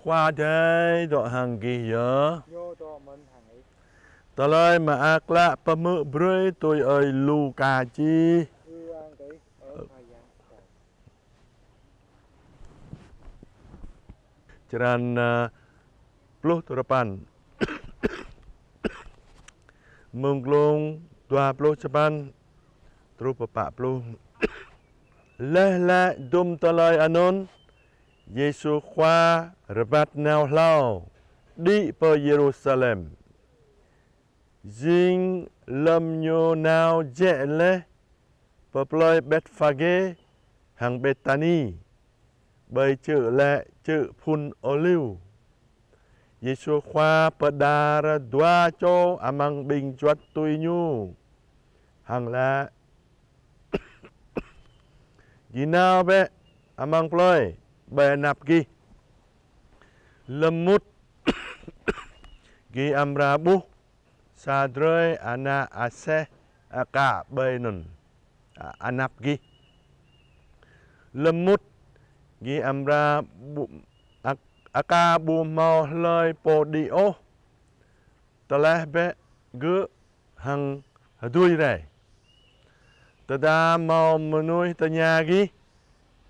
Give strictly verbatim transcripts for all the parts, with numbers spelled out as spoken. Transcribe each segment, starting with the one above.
Khua Adai dŏ hăng gih yơh. Ñu dŏ mơ̆n hăng ih. Tơlơi Mơak Klă pơhmư̆ brơi tui ơi Luka čih. Ư-ang kơ ih, ơ Khua Yang. Črăn, ơ, pluh duapăn. Mơ̆ng glông dua pluh sapăn truh pơ pă pluh. Laih lĕ dŭm tơlơi anŭn, Yêsu Khua rơbat nao hlâo, đĭ pơ Yêrusalem. Jing lơ̆m ñu nao jĕ laih pơ plơi Betphagê hăng Bêtani, ƀơi čư̆ lĕ čư̆ Phun Ôliu, Yêsu Khua pơđar dua čô amăng ƀing juăt tui ñu, hăng laĭ: Gih nao bĕ amăng plơi ƀơi anăp gih. Lơ̆m mŭt, gih amra ƀuh sa drơi ană aseh aka ƀơi anŭn, a-, anăp gih. Lơ̆m mŭt, gih amra ƀu-, ak-, aka ƀu hmâo hlơi pô đĭ ôh. Tơleh bĕ gơ̆ hăng hơdui rai. Tơdah hmâo mơnuih tơña gih: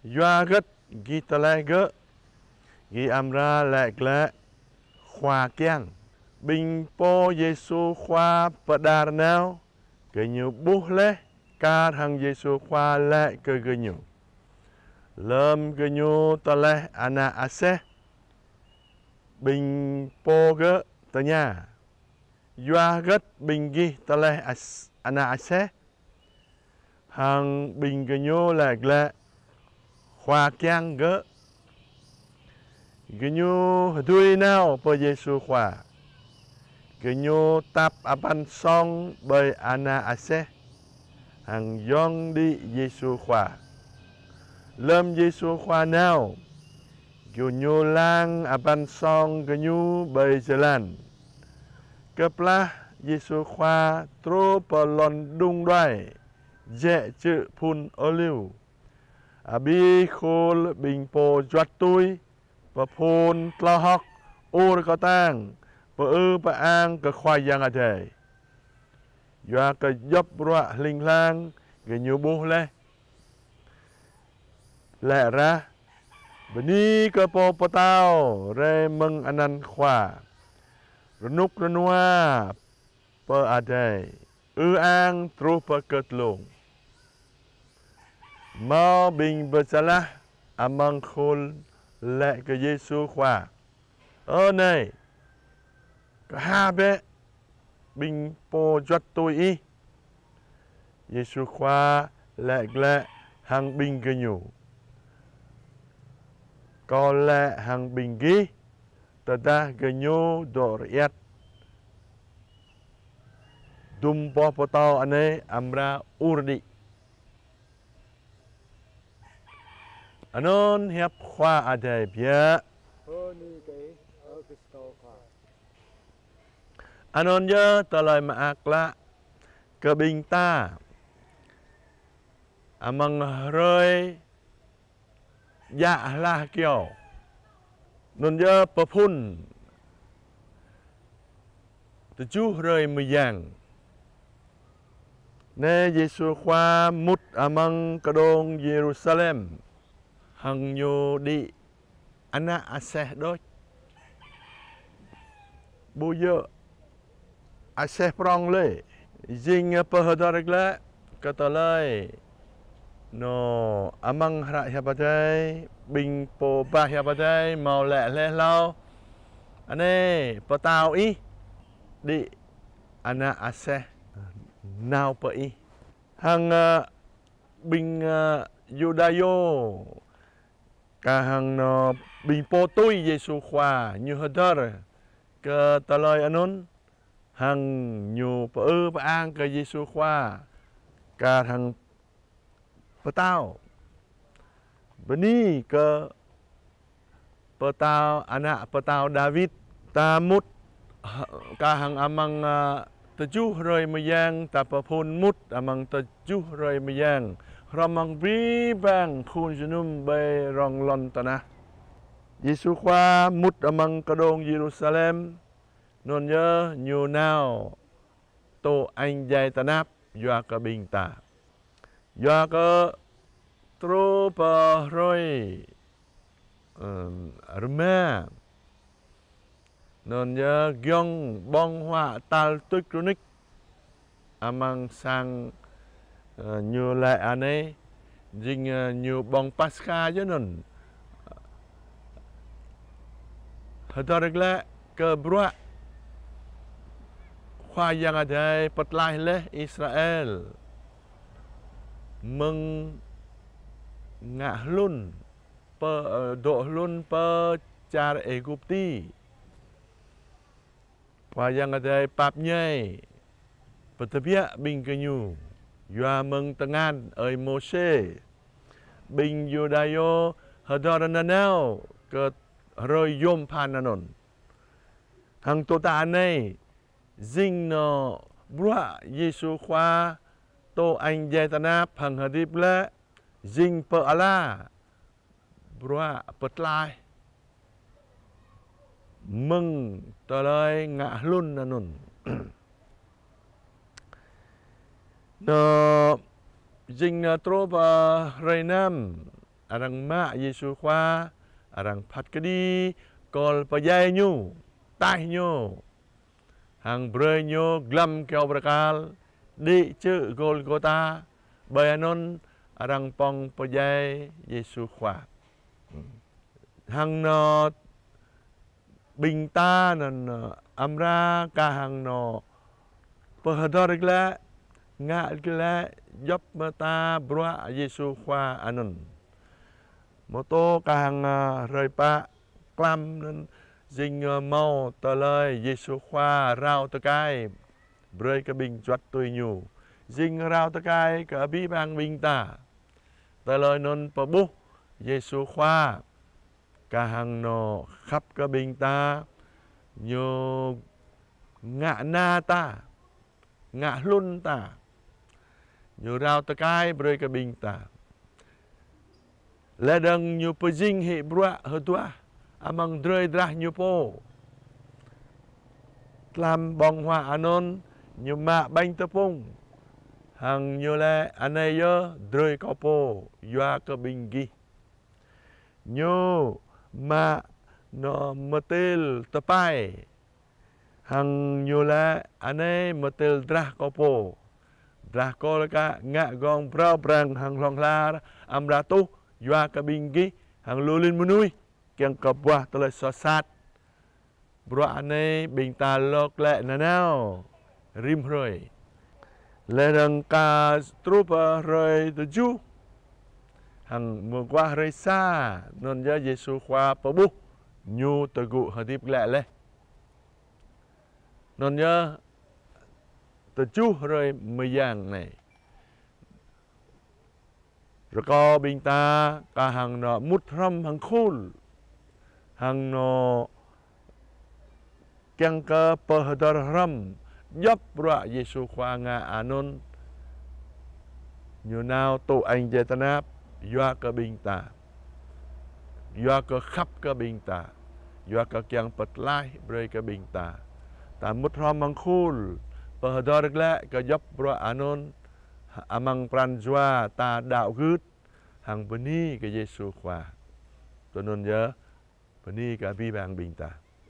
Yua hơget gih tơleh gơ̆? Gih amra laĭ glaĭ: Khua kiăng. Ƀing pô Yêsu Khua pơđar nao, gơñu ƀuh laih kar hăng Yêsu Khua laĭ kơ gơñu. Lơ̆m gơñu tơleh ană aseh, ƀing pô gơ̆ tơña: Yua hơget ƀing gih tơleh as-, ană aseh? Hăng ƀing gơñu laĭ glaĭ: Khua kiăng gơ̆. Gơñu hơdui nao pơ Yêsu Khua. Gơñu tap abăn song ƀơi ană aseh hăng yŏng đĭ Yêsu Khua. Lơ̆m Yêsu Khua nao, gơñu lăng abăn song gơñu ƀơi jơlan. Kơplah Yêsu Khua truh pơ lŏn đung đuaĭ, jĕ čư̆ Phun Ôliu, abih khul ƀing pô juăt tui pơphun tơlơi hơ̆k ur kơtang, pơư pơang kơ Khua Yang Adai. Yua kơ djŏp bruă hling hlang gơñu ƀuh laih. Laĭ rah: Bơni kơ Pô Pơtao rai mơ̆ng anăn Khua. Rơnŭk rơnua pơ adai, ư-ang truh pơ kơtlông. Hmâo ƀing Bơčalah amăng khul laĭ kơ Yêsu Khua: Ơ Nai, kơha bĕ ƀing pô juăt tui ih. Yêsu Khua laĭ glaĭ hăng ƀing gơñu: Kâo laĭ hăng ƀing gih, tơdah gơñu dŏ rơiăt, dŭm boh pơtâo anai amra ur đĭ. Anŭn hiăp Khua Adai biă. Bơni kơ Ih, ơ Krist Khua. Anŭn yơh tơlơi mơak klă kơ ƀing ta amăng hrơi djă hla kyâo. Anŭn yơh pơphun tơjuh hrơi mơyang. Anai Yêsu Khua mŭt amăng kơđông Yêrusalem, hăng Ñu đĭ ană aseh đôč. Ƀu djơ̆ aseh prŏng lĕ, jing pơhơdơr glaĭ kơ tơlơi anŭn amăng hră hiăp Adai, ƀing pô bah hiăp Adai hmâo laĭ hlơi hlâo: Anai, pơtao ih đĭ ană aseh nao pơ ih. Hăng, ơ, ƀing, ơ, Yuđa yơh, kar hăng anŭn ƀing pô tui Yêsu Khua, ñu hơdơr kơ tơlơi anŭn, hăng ñu pơư pơang kơ Yêsu Khua, kar hăng pơtao: Bơni kơ pơtao, ană pơtao Dawid. Ta mŭt, kar hăng amăng, ơ, tơjuh hrơi mơyang, ta pơphun mŭt amăng tơjuh hrơi mơyang, hrŏm hăng abih bang khul jơnum ƀơi rŏng lŏn tơnah. Yêsu Khua mŭt amăng kơđông Yêrusalem, anŭn yơh ñu nao tŭ añ djai tơnap yua kơ ƀing ta. Yua kơ truh pơ hrơi, ơ, rơma, anŭn yơh giŏng ƀơ̆ng huă tal tuč rơnuč amăng sang, ơ, ñu laĭ anai, jing, ơ, ñu ƀơ̆ng Paskha yơh anŭn. Hơdơr glaĭ kơ bruă Khua Yang Adai pơtlaih laih Israel mơ̆ng ngă hlŭn pơ, ơ, dŏ hlŭn pơ čar Êgupti. Khua Yang Adai pap ñai pơtơbiă ƀing gơñu yua mơ̆ng tơngan ơi Môsê. Ƀing Yuđa yơh hơdơr nanao kơ hrơi yôm phan anŭn. Hăng tơ̆ ta anai, jing nao bruă Yêsu Khua tŭ añ djai tơnap hăng hơdip glaĭ, jing pơala bruă pơtlaih mơ̆ng tơlơi ngă hlŭn anŭn. Nao jing nao truh pơ hrơi năm, arăng mă Yêsu Khua, arăng phat kơđi, kơl pơdjai ñu, taih ñu, hăng brơi ñu glăm kơyâo bơrơkal, đĭ čư̆ Gôlgôta, ƀơi anŭn arăng pơ̆ng pơdjai Yêsu Khua. Hăng nao ƀing ta anŭn, ơ, amra kah hăng nao pơhơdơr glaĭ, ngă glaĭ, djŏp mơta bruă Yêsu Khua anŭn. Mơ̆ tơ̆ kah hăng, ơ, hrơi pă, tlam anŭn jing, ơ, hmâo tơlơi Yêsu Khua rao tơkai brơi kơ ƀing juăt tui ñu. Jing rao tơkai kơ abih bang ƀing ta. Tơlơi anŭn pơƀuh Yêsu Khua kah hăng nao khăp kơ ƀing ta, ñu ngă na ta, ngă hlŭn ta, ñu rao tơkai brơi kơ ƀing ta. Laih dơ̆ng ñu pơjing hĭ bruă hơduah amăng drơi drah ñu pô. Tlam ƀơ̆ng huă anŭn, ñu mă ƀañ tơpŭng, hăng ñu laĭ: Anai yơh drơi kâo pô yua kơ ƀing gih. Ñu mă nao mơtil tơpai, hăng ñu laĭ: Anai mơtil drah kâo pô. Drah kâo lĕ kah ngă gơ̆ng prao prang hăng hlŏng lar, amra tuh yua kơ ƀing gih hăng lu lin mơnuih, kiăng kơ buah tơlơi soh sat. Bruă anai ƀing ta lŏk lĕ nanao rĭm hrơi. Laih dơ̆ng kah truh pơ hrơi tơjuh, hăng mơguah hrơi sa, anŭn yơh Yêsu Khua pơƀuh ñu tơgŭ hơdip glaĭ laih. Anŭn yơh tơjuh hrơi mơyang anai. Rơkâo ƀing ta kah hăng nao mŭt hrŏm hăng khul, hăng nao kiăng kơ pơhơdơr hrŏm djŏp bruă Yêsu Khua ngă anŭn. Ñu nao tŭ añ djai tơnap yua kơ ƀing ta, yua kơ khăp kơ ƀing ta, yua kơ kiăng pơtlaih brơi kơ ƀing ta. Ta mŭt hrŏm hăng khul, pơhơdơr glaĭ kơ djŏp bruă anŭn amăng pran jua ta đaŏ gưt, hăng bơni kơ Yêsu Khua. Tui anŭn yơh, bơni kơ abih bang ƀing ta.